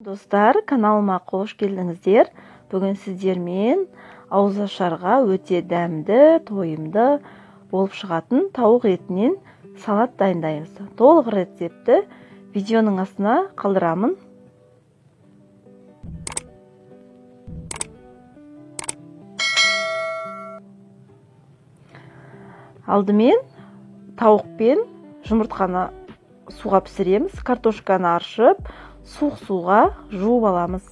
Достар, каналыма қош келдіңіздер. Бүгін сіздермен ауызашарға өте дәмді, тойымды болып шығатын тауық етінен салат дайындаймыз. Толық рецепті видеоның астына қалдырамын. Алдымен тауық пен жұмыртқаны суға пісіреміз, картошканы аршып, суық суға жуып аламыз.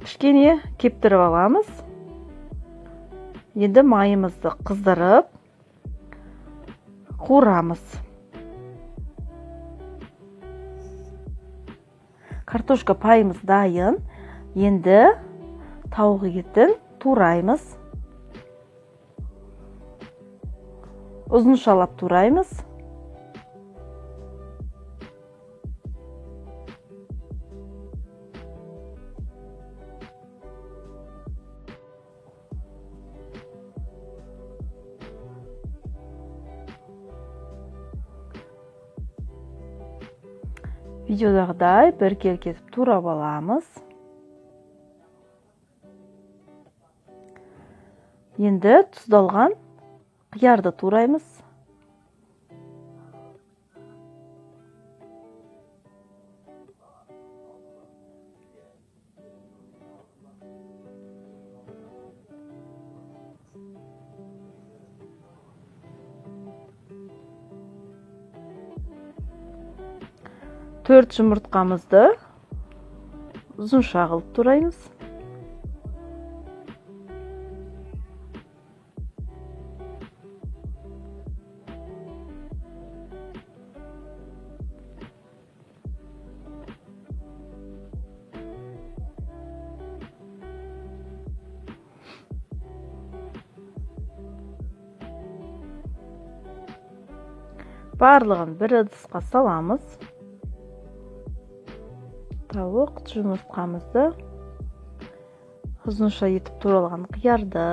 Кішкене кептіріп аламыз. Енді майымызды қыздырып, қуырамыз. Картошка пайымыз дайын. Енді тауық етін тураймыз. Ұзыншалап тураймыз. Видеодағыдай біркелкі етіп турап аламыз. Енді тұздалған қиярды тураймыз. Төрт жұмыртқамызды ұзынша қылып тураймыз. Барлығын бір ыдысқа саламыз. Тауық жұмыртқамызды, ұзынша етіп туралған қиярды,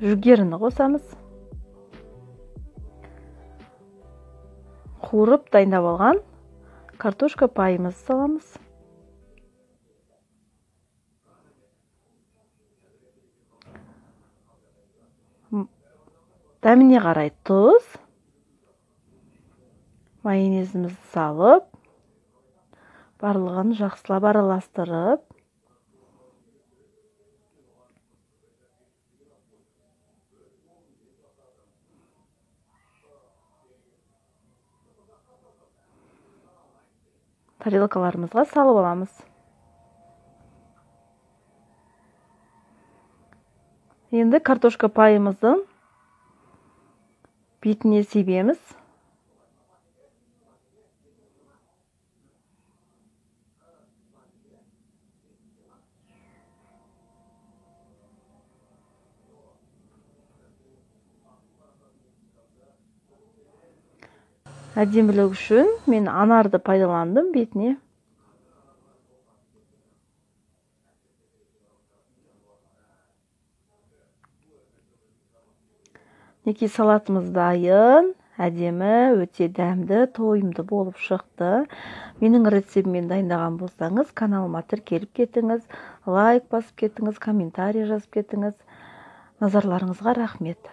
жүгеріні қосамыз. Қуырып дайындап алған картошка пайымызды саламыз. Дәміне қарай тұз, майонезімізді салып, барлығын жақсылап араластырып, тарелкаларымызға салып аламыз. Енді картошка пайымыздың бетіне себеміз. Әдемілік үшін мен анарды пайдаландым бетіне. Мінекей салатымыз дайын, әдемі, өте дәмді, тойымды болып шықты. Менің рецептіммен дайындаған болсаңыз, каналыма тіркеліп кетіңіз, лайк басып кетіңіз, комментарий жазып кетіңіз. Назарларыңызға рахмет.